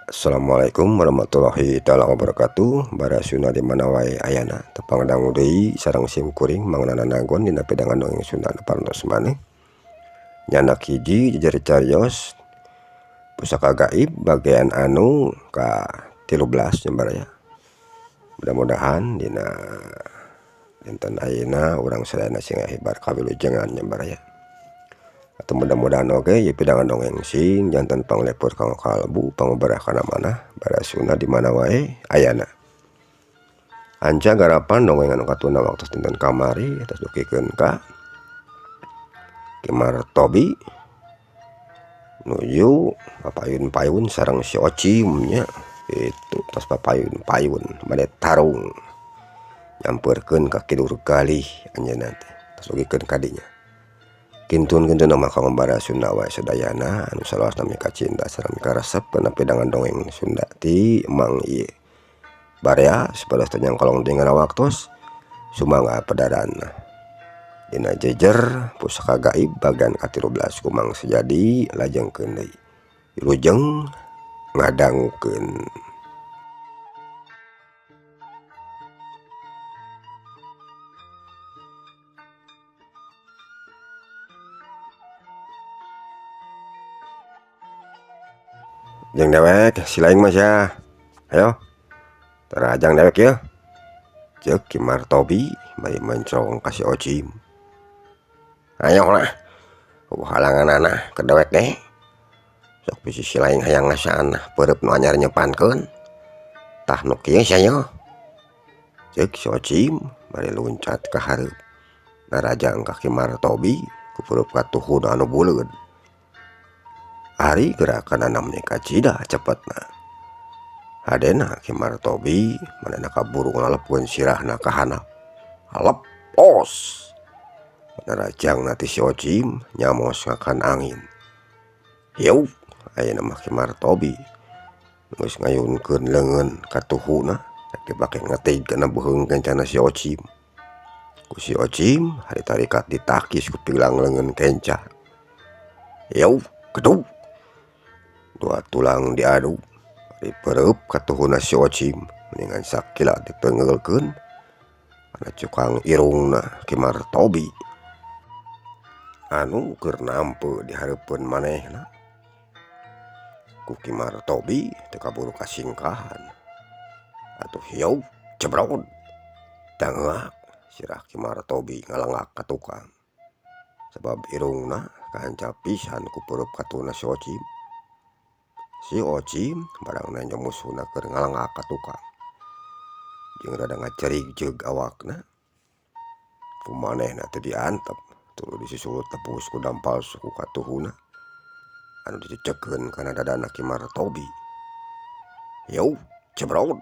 Assalamualaikum warahmatullahi taala wabarakatuh. Bara Sunda di mana wae ayana tepang dangu deui sareng sim kuring Mang Nana Nagon dina pidangan dongeng Sunda anu parantos maneh. Nyanak hiji jejer carios pusaka gaib bagian anu ka 13 nya baraya. Mudah-mudahan dina dinten ayeuna urang sadayana sing hebar kawilujengan nya baraya. Atau mudah-mudahan oge ieu pidangan dongeng sing janten panglepur kanggo kalbu pangobarah kana manah bara Sunda di mana wae ayana. Anca garapan dongeng anu katuna waktu dinten kamari atas dugikeun ka Ki Martobi nuju papayun-payun sareng si Ocim nya itu tos papayun-payun bade tarung nyampeurkeun ka Ki Durgalih anjeunna teh tos dugikeun ka dinya. Kintun-kintun mah kanggo bara Sunda wae sadayana anu salawasna mikacinta sareng mikaresep kana pidangan dongeng Sunda ti Mang ieu. Barea supados teu nyangkolong deui ngana waktos sumangga pedaran dina jejer pusaka gaib bagian ka-13 ku Mang Sejadi lajengkeun deui. Wilujeng ngadangukeun. Jeung dewek si lain mah sia. Ayo. Terajang dewek ya. Ceuk Ki Martobi bari mencong ka si Ocim. Ayo lah. Eueuh halanganana ke dewek teh. Sok bisi si lain hayang ngasaan peureub nu anyar nyepankeun. Tah nu kieu sia yeuh. Ceuk si Ocim bari luncat ka hareup. Narajang ka Ki Martobi ku peureub katuhuna anu buleud. Ari gerakanana meni kacida cepetna. Hadena Ki Martobi manehna kaburu ngalepkeun sirahna ka handap. Halep os. Narajangna ti si Ocim nyamos ngakan angin. Hiup ayeuna mah Ki Martobi geus ngayunkeun leungeun katuhuna rek dipake ngetig kana beuheung kencana si Ocim. Ku si Ocim hari tarikat ditakis ku pilang leungeun kenca. Hiup gedug. Dua tulang diadu dipeureub katuhuna si Ocim mendingan sakila ditengeulkeun kana cukang irungna Ki Martobi anu keur nampe di hareupeun manehna. Ku Ki Martobi teu kaburu kasingkahan atuh hiup jebrod tangeuak sirah Ki Martobi ngalengak ka tukang sabab irungna kahancap pisan ku peureub katuhuna si Ocim. Si Ocim barang nanya musuhna keur ngalengak ka tukang jeung rada ngacerig jeung awakna ku manehna teu diantep tuluy disusul tepus ku dampal suku katuhuna anu dicecekeun kana dadana Ki Martobi. Hiup jebrod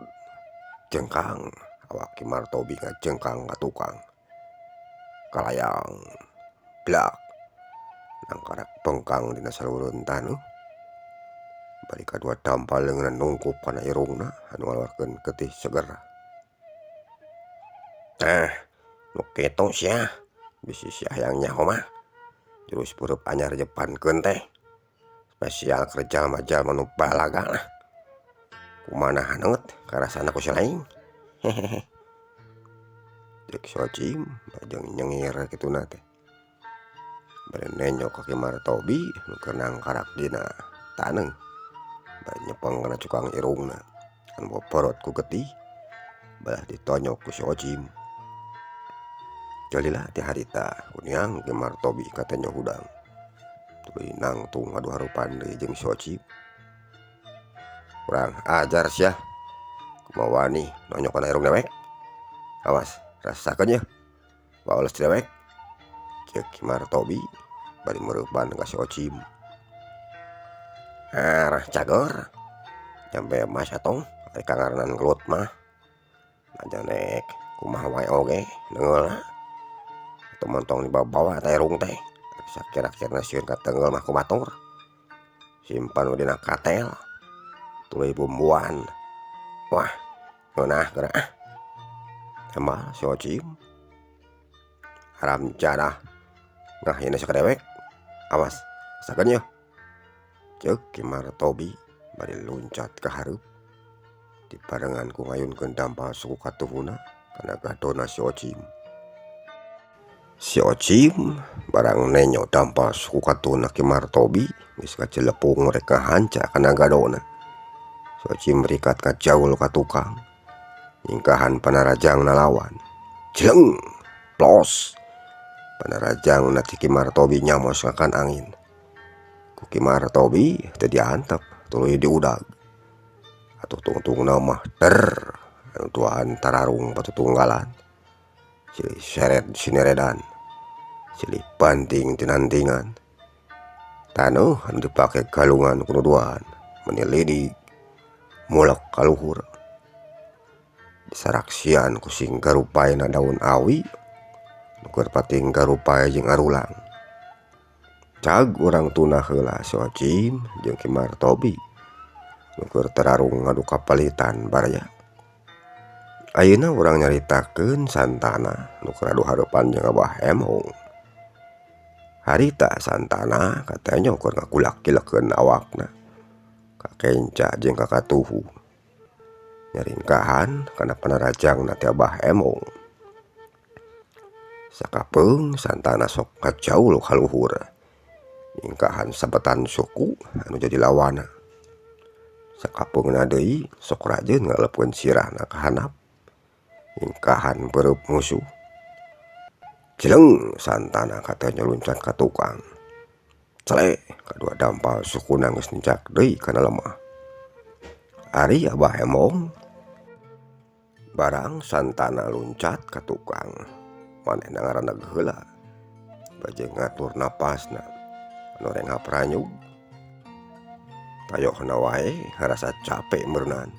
jengkang awak Ki Martobi ngajengkang ka tukang kalayang blak nangkarak bengkang dina salureun taneuh. Bari kadua dampal leungeunna nungkup kana irungna anu ngaluarkeun getih seger. Tah nu kitu sia bisi sia hayang nyaho mah jurus peureub anyar jepankeun teh spesial keur jalma-jalma nu balaga lah. Kumaha haneut karasana ku si lain. Hehehe. Ceuk si Ocim bajeng nyengir kituna teh. Bari nenyok ka Ki Martobi nu keur nangkarak dina taneuh. Bari nyepeng kana cukang irungna anu poporot ku getih balah ditonyok ku si Ocim. Jalilah ti harita kuniang Ki Martobi katenyo hudang. Tuluy nangtung ngadu harupan deui jeung si Ocim. Kurang ajar sia. Kumaha wani nonyok kana irung dewek. Awas rasakeun yeuh. Baoles dewek. Ceuk Ki Martobi bari meureupan ka si Ocim. Arah cageur nyampe mas atong ari kangaranan gelut mah. Najan rek kumaha wae oge neungeulna. Atuh montong dibawa-bawa ta irung teh. Sakira-kirana sieun katengeul mah ku batur. Simpan we dina katel. Tuluy bumbuan. Wah, ngeunah geura ah. Tembal si Ocim. Haram jadah. Ngahina sakadewek. Awas, rasakeun yeuh. Ceuk Ki Martobi Bari luncat ka hareup dibarengan ku ngayunkeun dampal suku katuhuna kana gadona si Ocim. Si Ocim barang nenyo dampal suku katuhuna Ki Martobi geus kacilepung rek ngahanca kana gadona. Si Ocim rikat kajaul ka tukang nyingkahan panarajangna lawan. Jeleng plos panarajangna ti Ki Martobi nyamos ngakan angin. Ku Ki Martobi teu diantep tuluy diudag. Atuh tungtungna mah der anu tuaan tararung patutunggalan. Silih seret sineredan, silih banting tinantingan. Taneuh anu dipake galungan ku nu duaan meuni lidig mulek ka luhur. Disaraksian ku sing garupaena daun awi nu keur pating garupae jeung arulang. Cag urang tunah heula si Ocim jeung Ki Martobi nu keur tararung ngadu kapalitan baraya. Ayeuna urang nyaritakeun Santana nu keur adu hareupan jeung Abah Emong. Harita Santana katenyo keur ngakulak-kilekeun awakna ka kenca jeung ka katuhu. Nyaringkahan kana panarajangna ti Abah Emong. Sakapeung Santana sok ngajaul ka luhur. Nyingkahan sabetan suku anu jadi lawana. Sakapeungna deui sok rajeun ngalepkeun sirahna ka handap. Nyingkahan beureub musuh. Jeleng Santana katenyo luncat ka tukang. Cele kadua dampal sukuna geus nincak deui kana lemah. Ari Abah Emong barang Santana luncat ka tukang manehna ngaraneg heula bade ngatur napasna anu renghap ranyug. Tayohna wae ngarasa capek meureunan.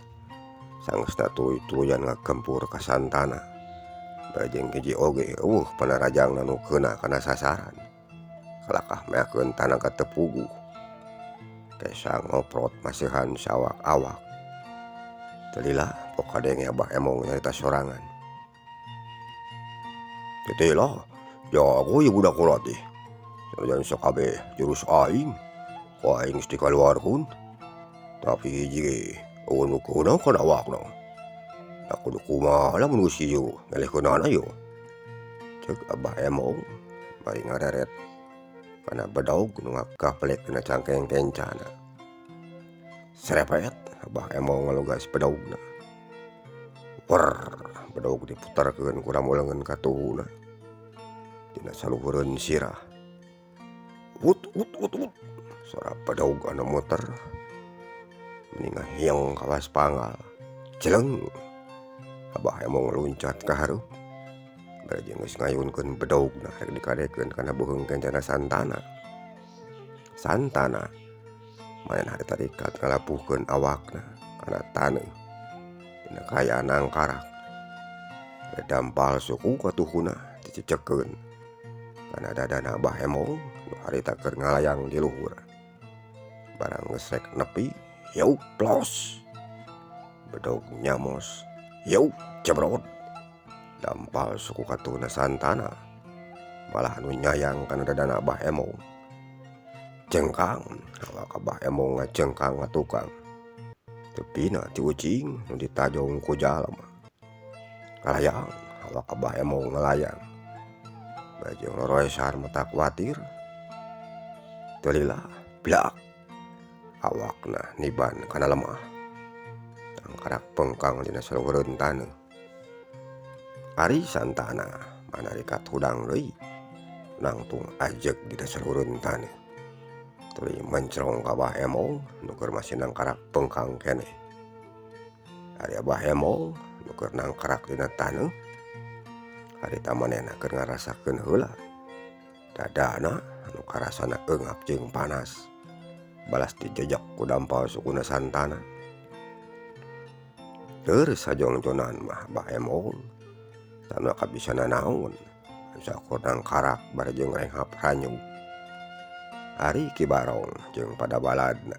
Sanggeusna tuluy-tuluyan ngagempur ka Santana. Bajeng hiji oge eueuh panarajangna nu keuna kana sasaran. Kalakah meakeun tanaga teu puguh. Kesa ngoprot masihan sawak-awak. Teu lila pok kadenge Abah Emong nyarita sorangan. Teu lah, jago ieu budak kolot teh. Sanajan sakabeh jurus aing, ku aing geus dikaluarkeun. Tapi hiji ge eueuh nu keuna kana awakna. Da kudu kumaha lamun geus kieu ngelehkeunana ieu. Ceuk Abah Emong bari ngareret kana bedog nu ngagaplek dina cangkeng kencana. Serepet Abah Emong ngalugas bedogna. Wer bedog diputarkeun ku rambu leungeun katuhuna. Dina saluhureun sirah. Wut wut wut wut sora bedog anu muter. Meni ngahieng kawas panggal. Jeleng Abah Emong luncat ka hareup. Bari jeung geus ngayunkeun bedogna rek dikadekeun kana beuheung kencana Santana. Santana manehna tarikat ngalapuhkeun awakna kana taneuh dina kaayaan nangkarak. Dampal suku katuhuna dicecekeun kana dadana Abah Emong nu harita keur ngalayang di luhur. Barang geus rek nepi, yeuh plos bedog nyamos, yeuh jebrot dampal suku katuhuna Santana malah anu nyayang kana dadana Abah Emong. Jengkang awak Abah Emong ngajengkang ka tukang. Tepina ti ucing nu ditajong ku jalma. Ngalayang awak Abah Emong ngalayang. Bajeng loroesan mata kuatir. Teu lila blak awakna niban kana lemah. Tangkarak pengkang dina saluhureun taneuh. Ari Santana manarikat hudang deui nangtung ajeg dina saluhureun taneuh. Tuluy mencrong ka Abah Emong nu keur masih nangkarak pengkang keneh. Ari Abah Emong nu keur nangkarak dina taneuh harita manehna keur ngarasakeun heula dadana anu karasana eungap jeung panas balas dijejek ku dampal sukuna Santana. Keur sajongjonan mah Abah Emong tanda kabisa nanaon sakur nangkarak bari jeung renghap ranyug. Ari Ki Barong jeung pada baladna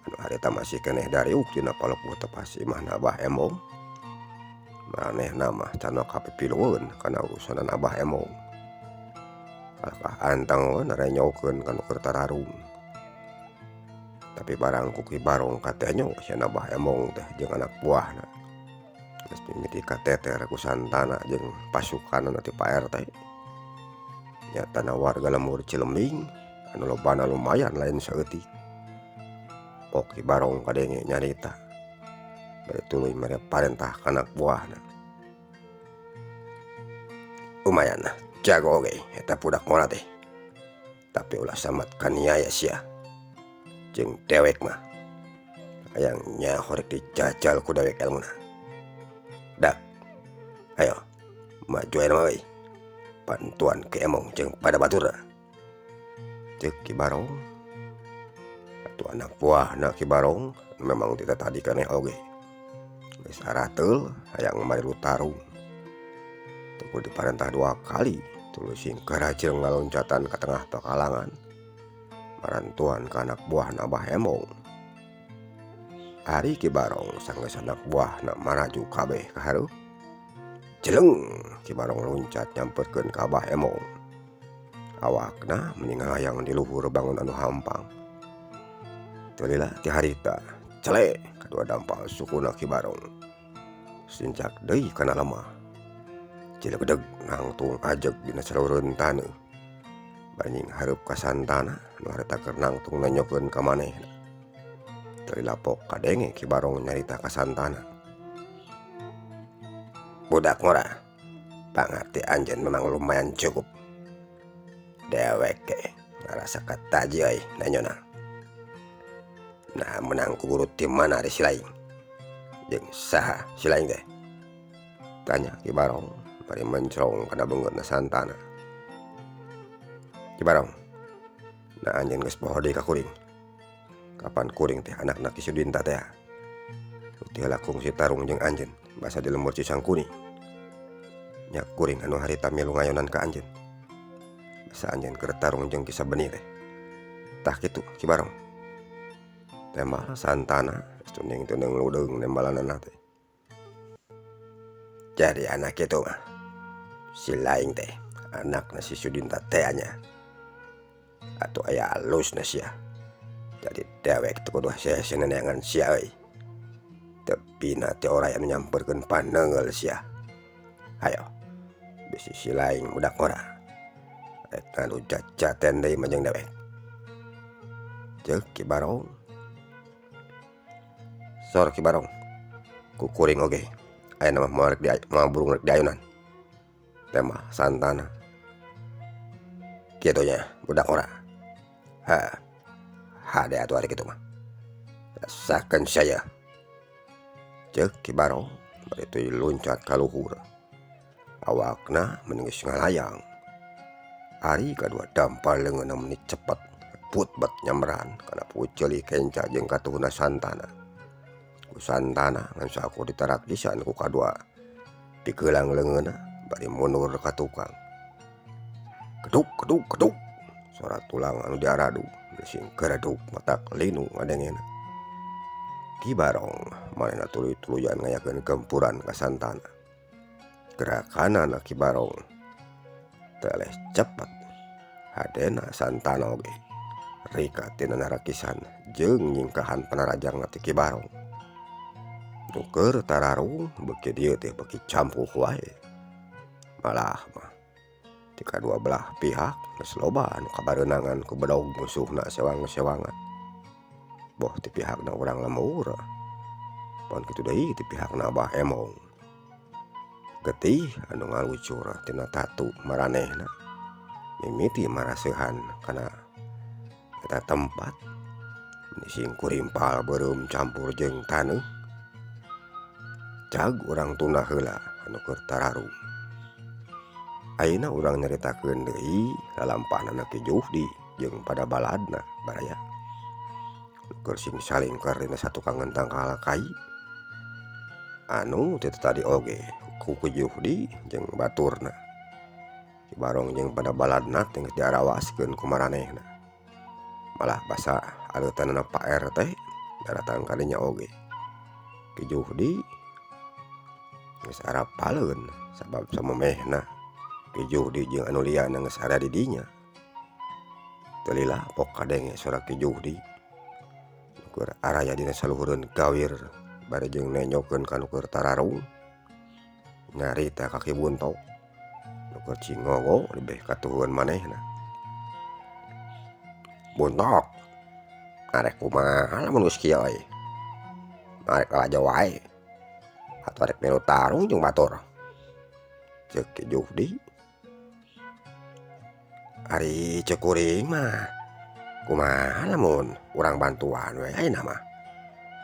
anu harita masih keneh dariuk dina palepuh tepas imahna Abah Emong. Maranehna mah can kapipilueun kana urusanan Abah Emong. Kalakah anteng we narenyokeun ka nu keur tararung. Tapi barang ku Ki Barong katenyo sia Abah Emong teh jeung anak buahna. Geus mimiti kateter ku Santana jeung pasukanna ti Pak RT. Nyatana warga lembur Cilembing anu lobana lumayan lain saeutik. Pok Ki Barong kadenge nyarita. Bari tuluy mere parentah ka anak buahna. Lumayan jago oge eta budak ngora teh. Tapi ulah samat kaniaya sia. Jeung dewek mah hayang nyaho rek dijajal ku dewek elmuna. Dak, ayo maju ayeuna mah euy. Bantuan Ki Emong jeung pada baturna. Ceuk Ki Barong. Atuh anak buahna Ki Barong memang ti tadi keneh oge. Geus arateul hayang marilu tarung. Teu kudu diparentah dua kali tuluy sing garajeng ngaloncatan ka tengah pakalangan. Marantuan ka anak buahna Abah Emong. Ari Ki Barong sanggeus anak buahna maraju kabeh ka hareup. Jeleng Ki Barong luncat nyamperkeun ka Abah Emong. Awakna meni ngalayang di luhur bangun anu hampang. Teu lila ti harita cele kadua dampal sukuna Ki Barong. Sincak deui kana lemah. Cilegdeg nangtung ajeg dina salureun taneuh. Banying hareup ka Santana nu harita keur nangtung nonyokeun ka manehna. Teu lila pok kadenge Ki Barong nyarita ka Santana. Budak ngora, pangarti anjeun memang lumayan cukup. Dewek ge ngarasa kataji euy nanyona. Nah menang ku guru ti mana ari si laing? Jeung saha si laing teh? Tanya Ki Barong bari mencrong kana beungeutna Santana. Ki Barong, nah anjeun geus poho deui ka kuring. Kapan kuring teh anakna Ki Sudinta teh? Teu heula kungsi tarung jeung anjeun basa di lembur Cisangkuni. Nya kuring anu harita milu ngayonan ka anjeun. Basa anjeun keur tarung jeung Ki Sabeni teh. Tah kitu Ki Barong. Tembal Santana tuning-tuning ludeung nembalanana teh. Jadi anak kitu mah si laing teh anakna si Sudinta teh nya. Atuh aya alusna sia. Jadi dewek teu kudu hese-hese neneangan sia euy. Tepina teh oray anu nyamperkeun paneunggeul sia. Hayo bisi si laing budak ngora. Rek ngadu jajaten deui mah jeung dewek. Ceuk Ki Barong. Sor Ki Barong. Ku kuring oge. Ayeuna mah moal rek di moal burung rek diayunan. Tembal Santana. Kitu nya budak ngora. Ha. Hade atuh ari kitu mah. Rasakeun sia. Ceuk Ki Barong bari tuluy luncat ka luhur. Awakna meni geus ngalayang. Ari kadua dampal leungeunna meni cepet put bet nyamperan kana puceuli kenca jeung katuhuna Santana. Ku Santana ngan sakur ditarak pisan ku kadua pikeulang leungeunna bari mundur ka tukang. Keduk keduk keduk sora tulang anu diaradu sing kereduk matak linu ngadengena. Ki Barong manehna tuluy-tuluyan ngayakeun gempuran ka Santana. Gerakanana Ki Barong teleh cepet. Hadena Santana oge rika tina narakisan jeung nyingkahan panarajangna ti Ki Barong. Nu keur tararung beuki dieu teh beuki campuh wae. Malah mah ti kadua belah pihak geus loba anu kabareunangan ku bedog musuhna sewang-sewangan. Boh ti pihakna urang lembur. Pon kitu deui ti pihakna Abah Emong. Getih anu ngalucur tina tatu maranehna. Mimiti maraseuhan kana eta tempat. Meni sing kurimpal beureum campur jeung taneuh. Cag urang tunda heula anu keur tararung. Ayeuna urang nyaritakeun deui lalampahanna Ki Juhdi jeung pada baladna baraya. Keur sing salingkar dina satukangan tangkal kai. Anu ti tadi oge ku Ki Juhdi jeung baturna. Ki Barong jeung pada baladna teh geus diarawaskeun ku maranehna. Malah basa aleutanna Pak RT daratang kadinya oge. Ki Juhdi geus arapaleun sabab samemehna Ki Juhdi jeung anu liana geus aya di dinya. Teu lila pok kadenge sora Ki Juhdi. Keur araya dina saluhureun gawir bari jeung nenyokeun ka nu keur tararung nyarita ka Ki Buntok nu keur cingogo lebeh katuhun manehna. Buntok arek kumaha lamun geus kieu euy arek lalajo wae atuh arek milu tarung jeung batur ceuk Ki Juhdi. Ari ceuk kuring mah kumaha lamun urang bantuan we ayeuna mah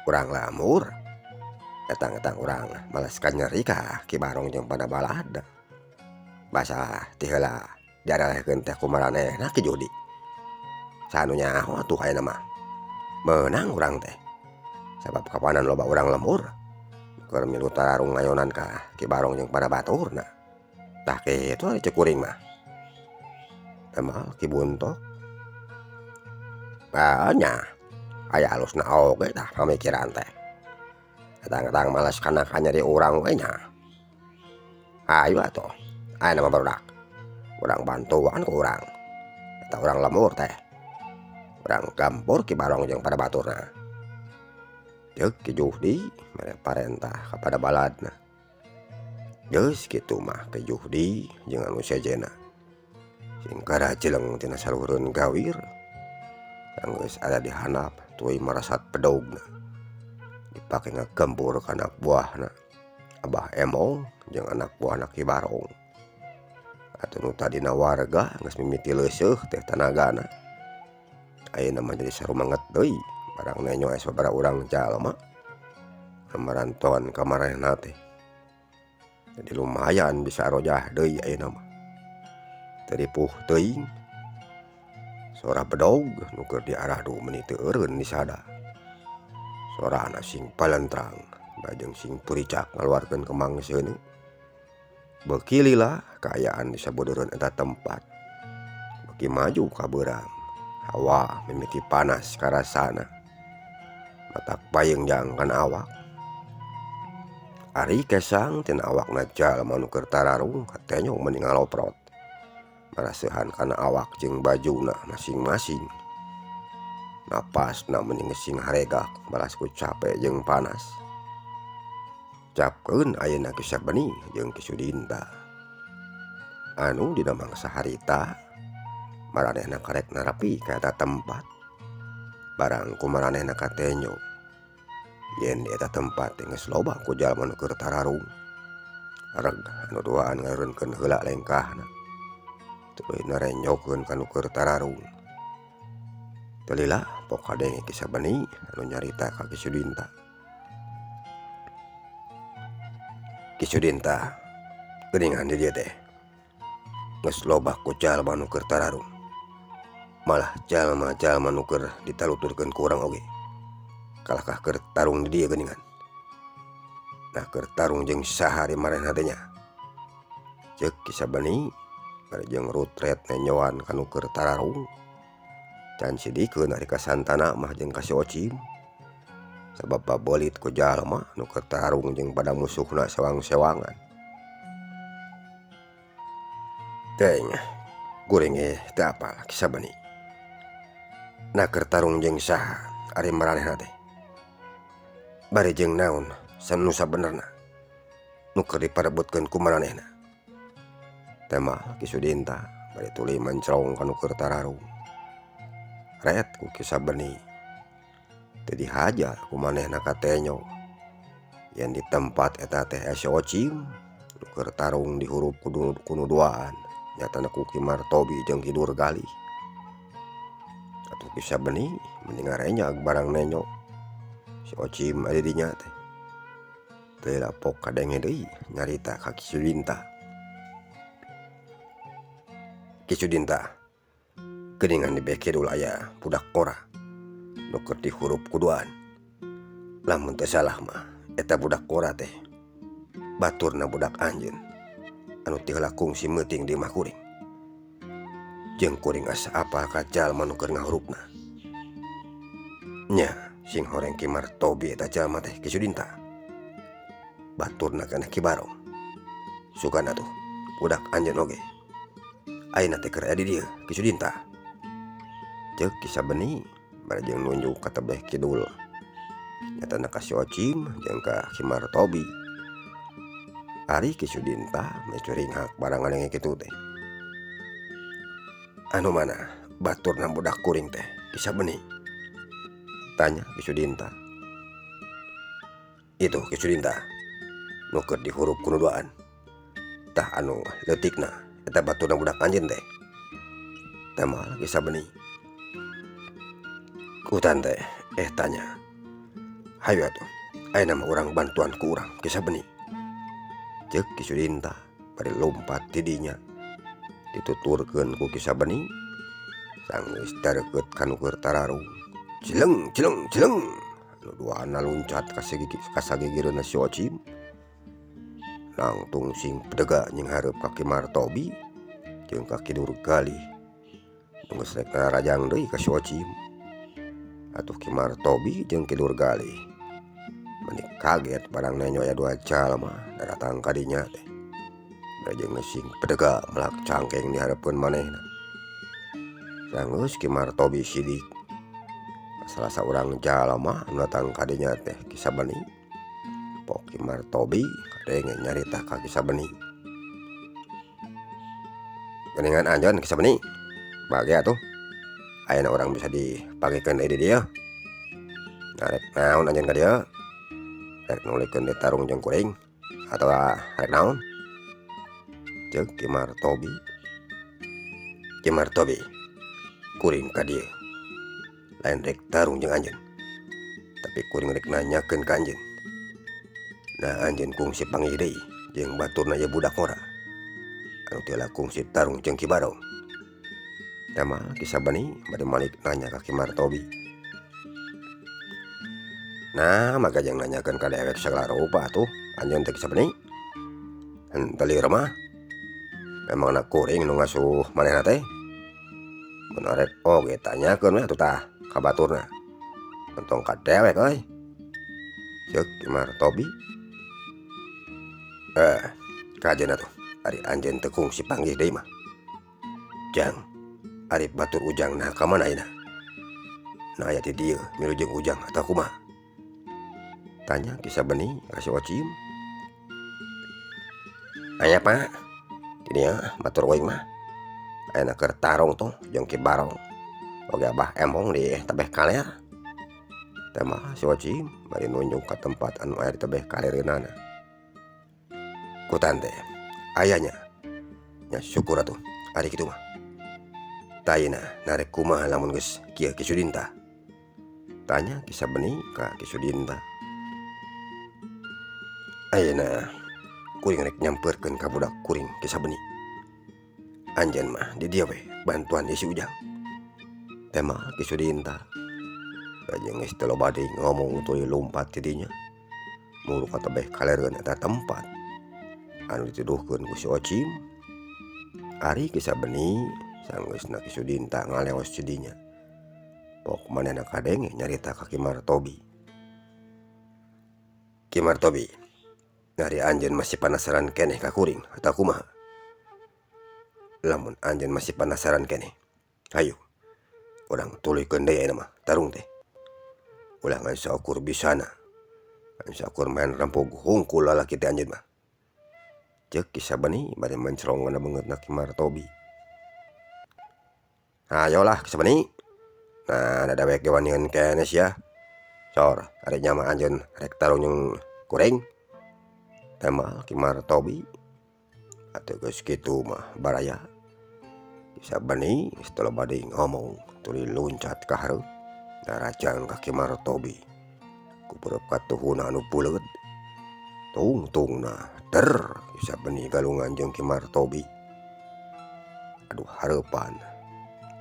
urang lamur etang-etang urang males kanyeri ka Ki Barong jeung pada balad basa ti heula diaralehkeun teh ku maranehna Ki Juhdi saha nu nyaho atuh ayeuna mah meunang urang teh sabab kapanan loba urang lembur keur milu tararung ngayonan ka Ki Barong jeung pada baturna tah kitu ari ceuk kuring mah. Emang Ki Buntok nya aya alusna oge tah pamikiran teh etang-etang males kana kanyeri urang we nya. Hayu atuh ayeuna mah barudak urang bantuan ku urang eta urang lembur teh urang gempur Ki Barong jeung pada baturna ceuk Ki Juhdi mere parentah kapada baladna. Geus kitu mah Ki Juhdi jeung anu sejenna sing karajeleng tina saluhureun gawir sanggeus aya di handap tuluy marasat bedogna dipake ngagempur ka anak buahna Abah Emong jeung anak buahna Ki Barong. Atuh nu tadina warga geus mimiti leuseuh teh tanagana ayeuna mah jadi sarumanget deui barang nenyo aya sababaraha urang jalma kamarantoan ka maranehna teh jadi lumayan bisa arojah deui ayeuna mah. Teu ripuh teuing sora bedog nu keur diaradu meuni teu eureun disada sorana sing palentrang bajeng sing puricak ngaluarkeun kembang seuneu. Beuki lila kaayaan di sabudeureun eta tempat beuki maju ka beurang hawa mimiti panas karasana matak payeungjang kana awak. Ari kesang tina awakna jalma nu keur tararung katenyo meuni ngaloprot maraseuhan kana awak jeung bajuna masing-masing. Napasna meuni geus sing haregak balas ku cape jeung panas. Capkeun ayeuna Ki Sabeni jeung Ki Sudinta anu dina mangsa harita maranehna karek narapi ka eta tempat barang ku maranehna katenyo yen di eta tempat teh geus loba ku jalma nu keur tararung. Reg anu duaan ngareunkeun heula lengkahna tuluy narenyokeun ka nu keur tararung. Teu lila pok kadenge Ki Sabeni anu nyarita ka Ki Sudinta. Ki Sudinta geuningan di dieu teh geus loba ku jalma nu keur tararung malah jalma-jalma nu keur ditaluturkeun ku urang oge kalahkah keur tarung di dieu geuningan. Nah keur tarung jeung saha di maranehna teh nya ceuk Ki Sabeni bari jeung rutret nenyoan ka nu keur tararung. Can sidikeun ari ka Santana mah jeung ka si Ocim sabab babelit ku jalma nu keur tararung jeung pada musuhna sewang-sewangan. Teuing kuring ge teu apal Ki Sabeni nah keur tarung jeung saha ari maranehna teh bari jeung naon nu sabenerna nu keur diparebutkeun ku maranehna. Tema Ki Sudinta bari tuluy mencrong ka nu keur tararung. Ret ku Ki Sabeni teu dihaja ku manehna katenyo yen di tempat eta teh aya si Ocim nu keur tarung dihurup ku nu duaan nyatana ku Ki Martobi jeung Ki Durgalih. Atuh Ki Sabeni mending ngarenyag barang nenyo si Ocim aya di dinya teh. Teu lapok kadenge deui nyarita ka Ki Sudinta. Ki Sudinta geuningan di beh kidul aya budak ngora nu keur dihurup kuduan. Lamun teu salah mah eta budak ngora teh baturna budak anjeun anu ti heula kungsi meuting di imah kuring. Jeung kuring asa apal ka jalma nu keur ngahurupna. Nya sing horeng Ki Martobi eta jalma teh Ki Sudinta. Baturna kana Ki Barong. Sugan atuh budak anjeun oge. Ayeuna teh keur aya di dieu Ki Sudinta. Ceuk Ki Sabeni bari jeung nunjuk ka tebeh kidul. Nyatana ka si Ocim jeung ka Ki Martobi. Ari Ki Sudinta mah curinghak barang ngadenge kitu teh. Anu mana baturna budak kuring teh Ki Sabeni? Tanya Ki Sudinta. Itu Ki Sudinta nu keur dihurup ku nu duaan. Tah anu leutikna eta baturna budak anjeun teh. Tama Ki Sabeni. Kutan teh eh tanya. Hayu atuh ayeuna mah urang bantuan ku urang Ki Sabeni. Ceuk Ki Sudinta bari lumpat ti dinya. Dituturkeun ku Ki Sabeni sanggeus dareukeut ka nu keur tararung. Cileng cileng cileng nu duana luncat ka sagigireunna si Ocim. Nangtung sing pedega nyinghareup ka Ki Martobi jeung ka Ki Durgalih. Nu geus rek ngarajang deui ka si Ocim. Atuh Ki Martobi jeung Ki Durgalih meni kaget barang nenjo aya dua jalma daratang ka dinya teh. Bari jeung sing pedega melak cangkeng di hareupeun manehna. Sanggeus Ki Martobi sidik. Salah saurang jalma anu datang ka dinya teh Ki Sabeni. Pok Ki Martobi kadenge nyarita ka Ki Sabeni. Geuningan anjeun Ki Sabeni. Bage atuh. Ayeuna urang bisa dipangikeun deui di dieu. Rek naon anjeun ka dieu? Rek nuluykeun deui tarung jeung kuring atawa rek naon? Ceuk Ki Martobi. Ki Martobi, kuring ka dieu lain rek tarung jeung anjeun, tapi kuring rek nanyakeun ka anjeun. Nah anjeun kungsi panggih deui jeung baturna ieu budak ngora anu teu kungsi tarung jeung Ki Barong. Tama Ki Sabeni bade malik nanya ka Ki Martobi. Nah maka jeung nanyakeun ka dewek sagala rupa atuh anjeun teh Ki Sabeni. Henteu lieur mah. Memangna kuring nu ngasuh manehna teh. Mun arek oge tanyakeun we atuh tah ka baturna. Entong ka dewek euy. Ceuk Ki Martobi. Kajen atuh ari anjeun teu kungsi panggih deui mah. Jang, ari batur Ujang nah ka mana ayeuna? Nah aya di dieu milu jeung Ujang atawa kumaha? Tanya Ki Sabeni ka si Ocim. Aya Pak, di dieu batur uing mah. Ayeuna keur tarung tuh jeung Ki Barong. Oge Abah Embong di tebeh kaler. Tah si Ocim bari nunjuk ka tempat anu aya di tebeh kalereunana. Kutan teh ayanya. Nya syukur atuh ari kitu mah. Tayina narek kumaha lamun geus kieu Ki Sudinta? Tanya Ki Sabeni ka Ki Sudinta. Ayeuna kuring rek nyampeurkeun ka budak kuring Ki Sabeni. Anjeun mah di dieu we bantuan si Ujang. Tema Ki Sudinta. Lajeng geus teu loba deui ngomong tuluy lumpat ti dinya. Muru ka tebeh kalereun eta tempat anu dituduhkeun ku si Ocim. Ari Ki Sabeni sanggeusna Ki Sudinta ngaleos ti dinya. Pok manehna kadenge nyarita ka Ki Martobi. Ki Martobi, ari anjeun masih penasaran keneh ka kuring atawa kumaha? Lamun anjeun masih penasaran keneh, hayu urang tuluykeun deui ayeuna mah tarung teh. Ulah ngan saukur bisana, ngan saukur main rempug hungkul lalaki teh anjeun mah. Ceuk Ki Sabeni bari mencrong kana beungeutna Ki Martobi. Hayolah Ki Sabeni. Nah da dewek ge wanian keneh sia. Sor ari nya mah anjeun rek tarung jeung kuring. Tema Ki Martobi. Atuh geus kitu mah baraya. Ki Sabeni geus teu loba deui ngomong tuluy luncat ka hareup narajang ka Ki Martobi. Kupureup katuhuna anu buleud. Tungtungna der Ki Sabeni galungan jeung Ki Martobi. Aduh hareupan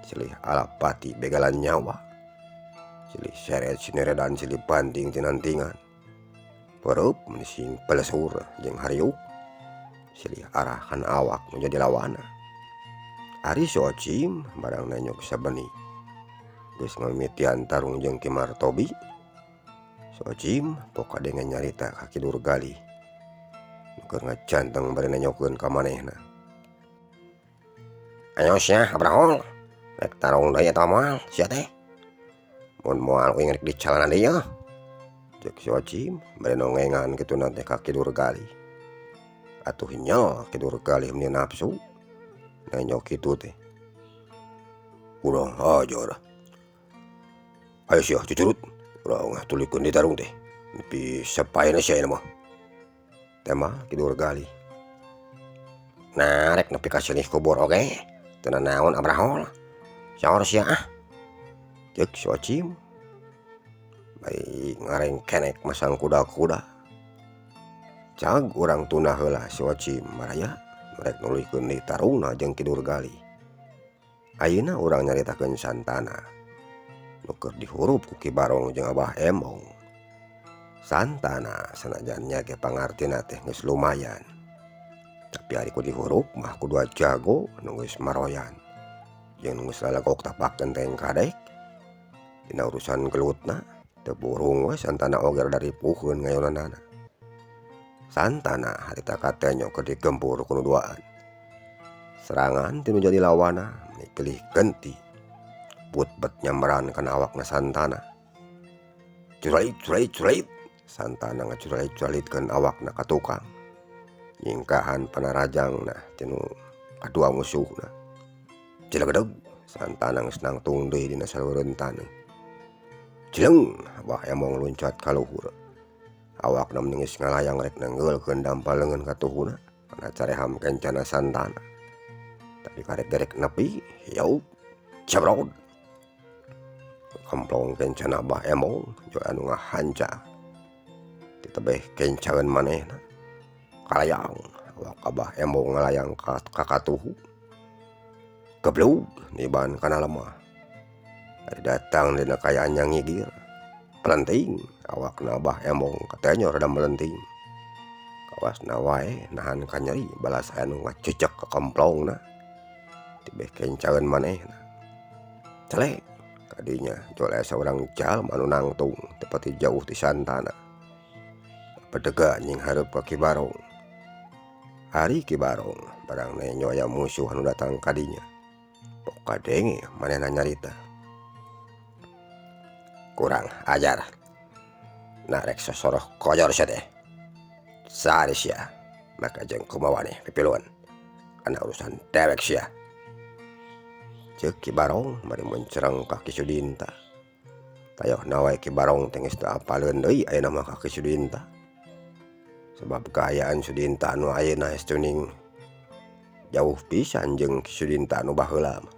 silih alapati begalan nyawa. Silih seret sineredan silih banting tinantingan. Peureub meni sing pelesur jeung hariuk. Silih arahan awak nu jadi lawanna. Ari si Ocim barang nenjo Ki Sabeni geus ngamimitian tarung jeung Ki Martobi. Si Ocim pok kadenge nyarita ka Ki Durgalih. Nu keur ngacanteng bari nenjokeun ka manehna. Ayo sia abrahol, rek tarung deui atawa moal sia teh? Mun moal uing rek dicalana deui yeuh. Cek si Ocim bari nongengan kitu na teh ka Ki Durgali. Atuh nyel Ki Durgali meni nafsu nenjo kitu teh. Kurang ajar. Ayo sia cucurut, urang tuluykeun deui tarung teh. Nepi sapaena sia ayeuna mah. Tembal Ki Durgali. Nah rek nepi ka silih kubur oge teu nanaon abrahol. Saur sia ah. Ceuk si Ocim. Bari ngarengkenek masang kuda-kuda. Cag urang tunda heula si Ocim baraya rek nuluykeun deui tarungna jeung Ki Durgali. Ayeuna urang nyaritakeun Santana nu keur dihurup ku Ki Barong jeung Abah Embong. Santana sanajan nya ge pangartina teh geus lumayan. Tapi ari ku dihurup mah ku dua jago nu geus maroyan jeung nu geus lalagok tapak genteng kadek. Dina urusan gelutna teu burung we Santana oge rada ripuheun ngayonanana. Santana harita katenyo keur digempur ku nu duaan. Serangan ti nu jadi lawanna meni pilih genti. But-bet nyamberan kana awakna Santana. Curalit curalit curalit. Santana ngacuralit-curalitkeun awakna ka tukang. Nyingkahan panarajangna ti nu kadua musuhna. Cilegedeg Santana geus nangtung deui dina salureun taneuh. Cileng Abah Emong luncat ka luhur. Awakna meni geus ngalayang rek nenggeulkeun dampal leungeun katuhuna kana careham kencana Santana. Tapi karek gerek nepi, yaup, cebrod. Kemplong kencana Abah Emong jeung anu ngahanca. Ditebeh kencaeun manehna. Kalayang awak Abah Emong ngalayang ka katuhu. Geblug niban kana lemah. Ari datang dina kaayaan nyangigir. Pelenting awakna Abah Emong katenyo rada melenting. Kawasna wae nahan kanyeri balas anu ngacecek ka kemplongna. Tibeh kencaeun manehna. Celek kadinya jol aya saurang jalma anu nangtung teu pati jauh ti Santana. Pedega nyinghareup ka Ki Barong. Ari Ki Barong barang nenyo aya musuh anu datang kadinya. Pok kadenge manehna nyarita. Kurang ajar. Nah rek sosoroh kojor sia teh. Sari sia maka jeung kumaha nih pipiluan kana urusan dewek sia. Ceuk Ki Barong bari mencereng ka Ki Sudinta. Tayohna wae Ki Barong teh geus teu apaleun deui ayeuna mah ka Ki Sudinta. Sebab kaayaan Sudinta anu ayeuna geus tuning jauh pisan jeung Ki Sudinta anu baheula mah.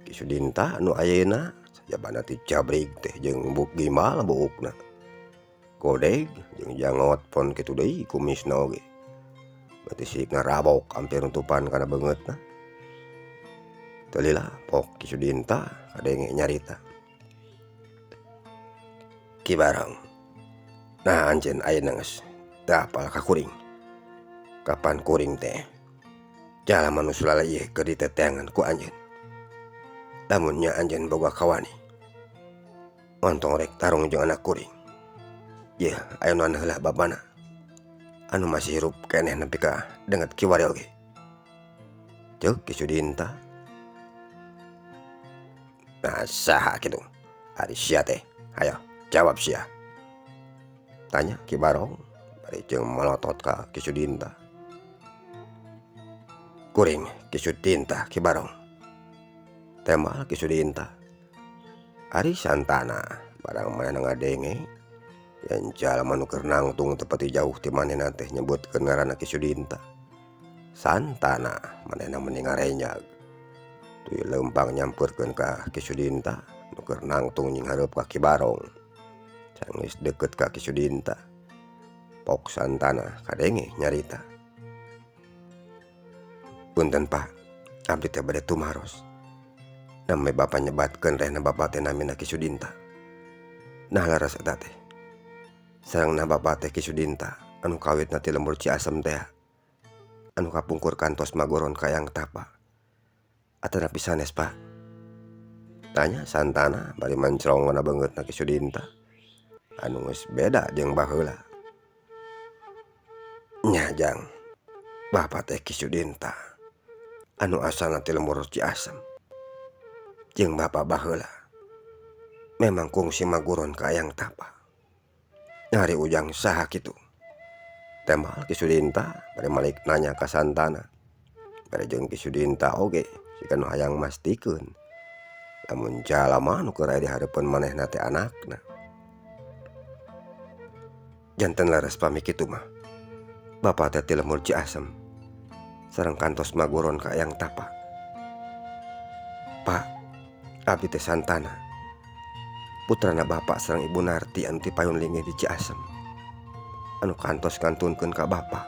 Ki Sudinta anu ayeuna sajabana ti jabrig teh jeung buk gimbal buukna. Godeg jeung jangot pon kitu deui kumisna oge. Bati sikna rabok hampir nutupan kana beungeutna. Teu lila pok Ki Sudinta kadenge nyarita. Ki Barong, nah anjeun ayeuna geus teu apal ka kuring. Kapan kuring teh jalma nu sulala ieu keur diteteangan ku anjeun. Lamun nya anjeun boga kawani, ontong rek tarung jeung anak kuring. Yeuh ayeuna heula bapana anu masih hirup keneh nepi ka denget kiwari oge. Ceuk Ki Sudinta. Nah saha kitu? Ari sia teh, hayo jawab sia. Tanya Ki Barong bari jeung malotot ka Ki Sudinta. Kuring Ki Sudinta Ki Barong. Tembal Ki Sudinta. Ari Santana barang manehna ngadenge yen jalma nu keur nangtung teu pati jauh ti manehna teh nyebutkeun ngaranna Ki Sudinta. Santana manehna meni ngarenyag. Tuluy leumpang nyampeurkeun ka Ki Sudinta nu keur nangtung nyinghareup ka Ki Barong. Sanggeus deukeut ka Ki Sudinta. Pok Santana kadenge nyarita. Punten Pak, abdi teh bade tumaros. Nami bapa nyebatkeun rehna bapa teh namina Ki Sudinta. Nah laras eta teh. Sareng nah bapa teh Ki Sudinta anu kawitna ti lembur Ciasem teh. Anu kapungkur kantos magoron ka Eyang Tapa. Atanapi sanes Pak? Tanya Santana bari mencrong kana beungeutna Ki Sudinta. Anu geus beda jeung baheula. Nya jang, bapa teh Ki Sudinta anu asalna ti lembur Ciasem. Jeung bapa baheula memang kungsi maguron ka Eyang Tapa. Ari Ujang saha kitu? Tembal Ki Sudinta bari malik nanya ka Santana. Bari jeung Ki Sudinta oge siga nu hayang mastikeun lamun jalma nu keur aya di hareupeun manehna teh anakna. Janten leres pami kitu mah. Bapa teh ti lembur Ciasem sareng kantos maguron ka Eyang Tapa. Pak, abdi teh Santana. Putrana bapa sareng Ibu Narti anu ti payun linggih di Ciasem. Anu kantos ngantunkeun ka bapa.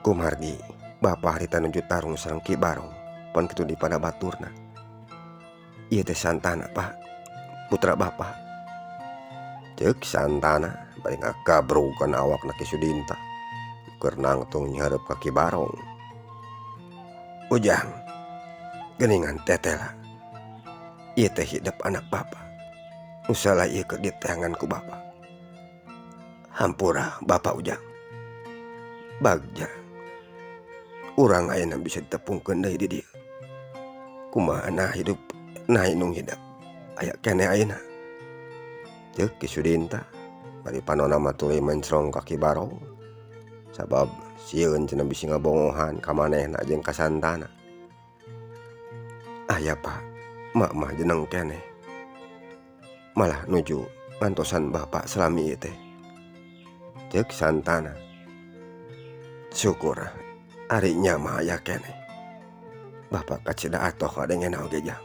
Kumargi bapa harita nuju tarung sareng Ki Barong pon kitu dipada baturna. Ieu teh Santana, Pak, putra bapa. Ceuk Santana bari ngagabrugkeun awakna Ki Sudinta keur nangtung nyareup ka Ki Barong. Ujang, geuningan tetela. Ieu teh hidep anak bapa. Nu salah ieu keur diteangan ku bapa. Hampura bapa Ujang. Bagja urang ayeuna bisa ditepungkeun deui di dieu. Kumaha nah hidup nah indung hidep aya keneh ayeuna. Ceuk Ki Sudinta bari panonna mah tuluy mencrong ka Ki Barong. Sabab sieun cenah bisi ngabongohan ka manehna jeung ka Santana. Aya Pak, mak mah jeneng keneh. Malah nuju ngantosan bapa salami ieu teh. Ceuk Santana. Syukur ari nya mah aya keneh. Bapa kacida atoh kadengena oge jang.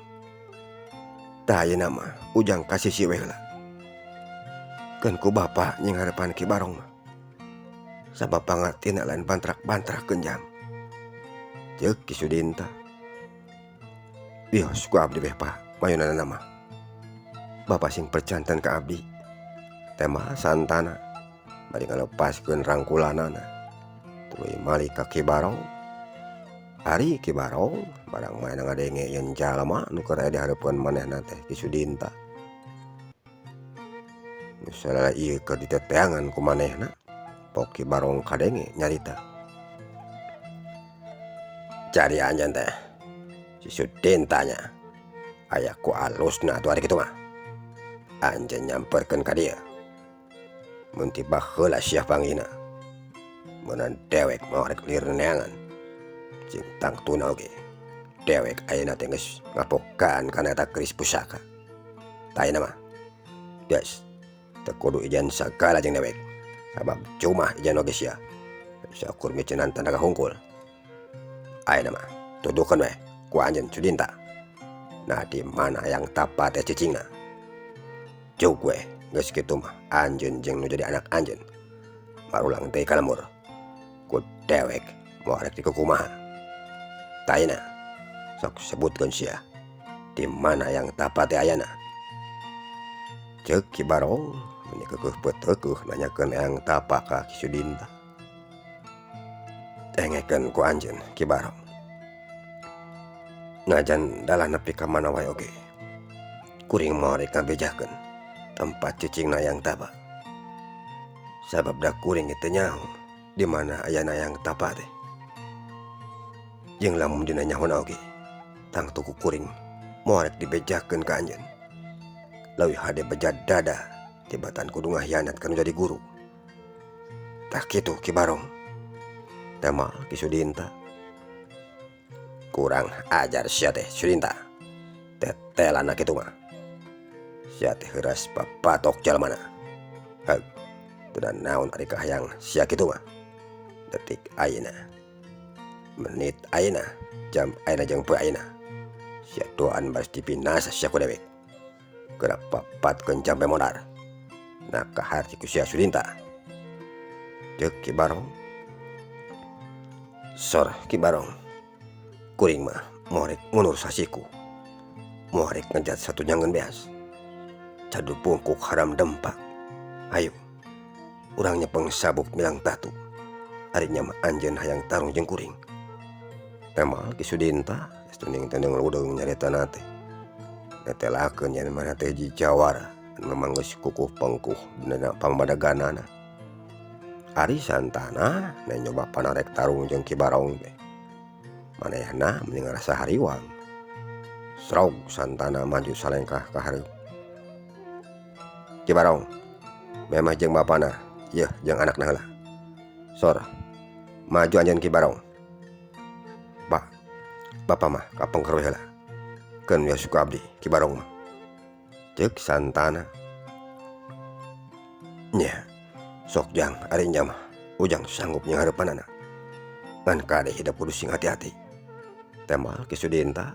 Tah ayeuna mah Ujang ka sisi we heula. Keun ku bapa nying harepan Ki Barong mah. Sabab pangartina lain bantrak-bantrak jang. Ceuk Ki Sudinta. Wios ku abdi beh Pak, mayunana mah. Bapa sing percanten ka abdi. Tema Santana bari ngalepaskeun rangkulanana. Tuluy malik ka Ki Barong. Ari Ki Barong barang manehna ngadenge yen jalma nu keur aya di hareupeun manehna teh Ki Sudinta. Nu salala ieu keur diteteangan ku manehna, pok Ki Barong kadenge nyarita. Cari anjeun teh si Sudinta nya aya ku alusna atuh ari kitu mah. Anjeun nyamperkeun ka dieu. Mun ti baheula sia panggihna. Meunang dewek mah rek lir neangan. Cing tangtuna oge. Dewek ayeuna teh geus ngapokaan kana eta keris pusaka. Tah ayeuna mah geus teu kudu ijan sagala jeung dewek. Sabab cuma ijan oge sia. Saukur miceunan tanaga hungkul. Ayeuna mah tuduhkeun we ku anjeun Sudinta. Nah di mana yang tapa teh cicingna. Jug we geus kitu mah anjeun jeung nu jadi anak anjeun. Marulang teh ka lembur. Ku dewek moal rek dikukumaha. Tah ayeuna sok sebutkeun sia di mana yang tapa teh ayana. Ceuk Ki Barong meni keukeuh peuteukeuh nanyakeun Eyang Tapa ka Ki Sudinta. Dengekeun ku anjeun Ki Barong. Najan dalah nepi ka mana wae oge. Kuring moal rek ngabejakeun tempat cicingna Eyang Tapa. Sabab da kuring teu nyaho di mana ayana Eyang Tapa teh. Jeung lamun dina nyahona oge, tangtu ku kuring moal rek dibejakeun ka anjeun. Leuwih hade beja dada tibatan kudu ngahianat ka nu jadi guru. Tah kitu Ki Barong. Temal Ki Sudinta. Kurang ajar sia teh Sudinta. Tetelana kitu mah. Sia teh heuras papatok jalmana. Heug, teu naon ari kahayang sia kitu mah. Detik ayeuna, menit ayeuna, jam ayeuna jeung poe ayeuna. Sia doan baris dibinasa sia ku dewek. Geura papatkeun jampe modar. Nah kaharti ku sia Sudinta. Ceuk Ki Barong. Sor Ki Barong. Kuring mah moal rek ngunur sasiku. Moal rek ngejat satu nyanggeun beas. Cadu bungkuk haram dempak. Hayu. Urang nyepeng sabuk milang tatu. Ari nya mah anjeun hayang tarung jeung kuring. Temal Ki Sudinta geus tuning-tuning ludeung nyaritana teh. Netelakeun yen manehna teh hiji jawara anu memang geus kukuh pengkuh dina pamadaganana. Ari Santana na nyoba panarek tarung jeung Ki Barong teh. Manehna meni ngarasa hariwang. Srog Santana maju salengkah ka hareup. Ki Barong memeh jeung bapana yeuh jeung anakna heula. Sor maju anjeun Ki Barong. Pak, bapa mah kapengker we heula. Keun we suku abdi Ki Barong mah. Ceuk Santana. Nya, sok jang ari nya mah ujang sanggup nyanghareupanana. Ngan kade hidep kudu sing hati-hati. Tembal Ki Sudinta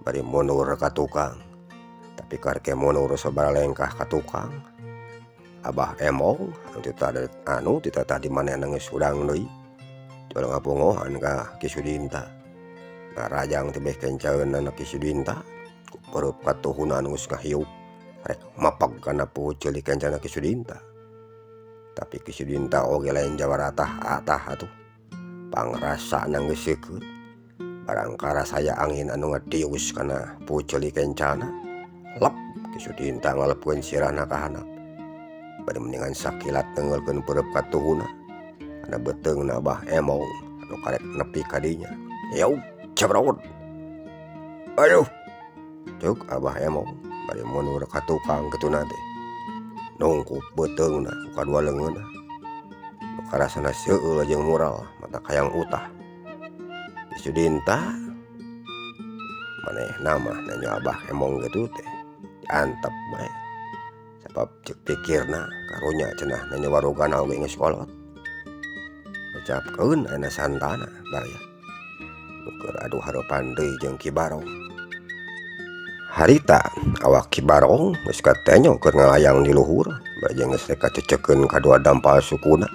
bari mundur ka tukang. Tapi karek mundur sabaraha lengkah ka tukang. Abah Emong anu ti tadi manehna geus hudang deui. Jual ngapungohan ka Ki Sudinta. Narajang teh kencaeunana Ki Sudinta. Ku katuhuna anu geus ngahiup rek mapag kana puhu ceuli kencana Ki Sudinta. Tapi Ki Sudinta oge lain jawara atah atuh. Pangrasana geus seukeut. Barangkara saya angin anu ngadius kana puhu ceuli kencana. Lep Ki Sudinta ngalepkeun sirahna ka handap. Bari mendingan sakilat nengelkeun peureub katuhuna. Kana beuteungna Abah Emong anu karek nepi ka dinya. Yeuh cebrot. Aduh. Ceuk Abah Emong bari mundur ka tukang kituna teh. Nungkup beuteungna ku kadua leungeunna. Nu karasana seueul jeung mural mata hayang utah. Ki Sudinta manehna mah nanya Abah Emong kitu teh diantep bae. Sabab ceuk pikirna karunya cenah nanya warogana oge geus kolot. Ucapkeun ayeuna Santana baraya. Nu keur adu hareupan deui jeung Ki Barong. Harita awak Ki Barong geus katenyo keur ngalayang di luhur bari jeung geus rek kacecekeun kadua dampal sukuna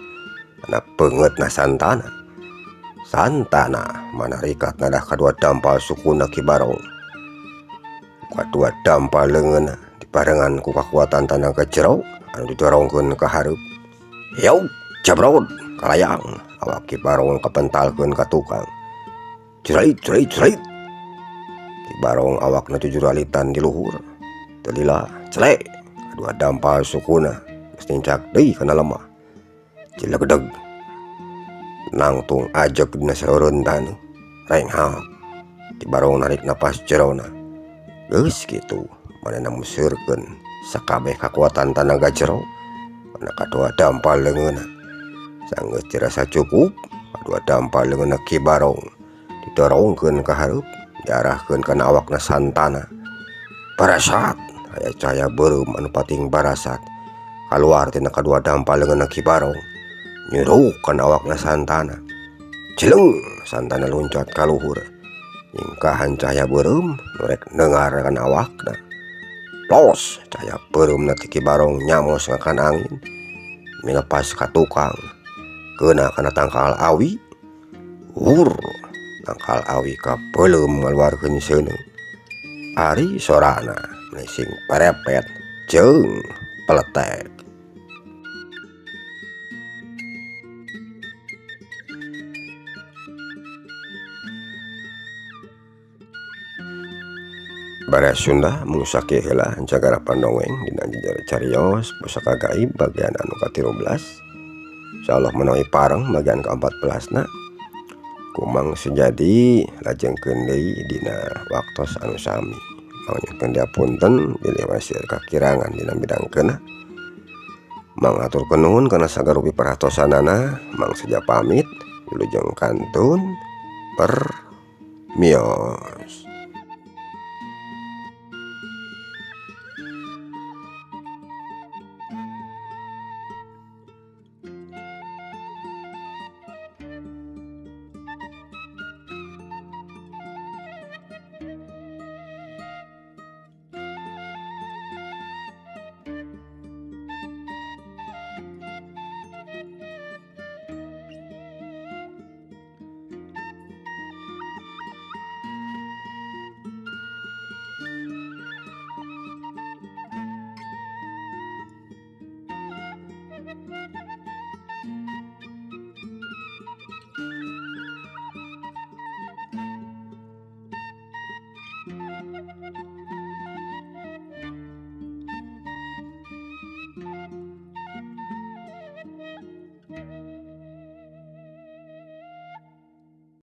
kana peungeutna Santana. Santana manarikat nadah kadua dampal sukuna Ki Barong. Kadua dampal leungeunna dibarengan ku kakuatan tanaga jero anu didorongkeun ka hareup. Yeuh jebrot kalayang awak Ki Barong kapentalkeun ka tukang. Jerait jerait jerait. Ki Barong awakna jujuralitan di luhur. Teu lila celek kadua dampal sukuna geus nincak deui kana lemah. Cilegdeg nangtung ajeg dina salureun taneuh. Renghap Ki Barong narik napas jerona. Geus kitu manehna museurkeun sakabeh kakuatan tanaga jero kana kadua dampal leungeunna. Sanggeus dirasa cukup kadua dampal leungeunna Ki Barong didorongkeun ka hareup diarahkeun kana awakna Santana. Barasat aya cahaya beureum anu pating barasat kaluar tina kadua dampal leungeunna Ki Barong nyuruk kana awakna Santana. Cileng Santana loncat ka luhur. Nyingkahan cahaya beureum nu rek neungar kana awakna. Los cahaya beureumna ti Ki Barong nyamos ngakan angin milepas ka tukang. Keuna kana tangkal awi. Hur tangkal awi kapeuleum ngaluarkeun seuneu. Ari sorana sing perepet jeung peletek. Baraya Sunda mungsaki heula jagara pandongeng dina jejer carios pusaka gaib bagian anu ka-13. Insyaallah menawi pareng bagian ka-14 na Kumang Sejadi lajengkeun deui dina waktos anu sami. Mangnyuhunkeun diapunten bilih masih kakirangan dina midangkeunna. Mangaturkeun nuhun kana sagarupi perhatosanana. Mang Seja pamit wilujeng kantun permios.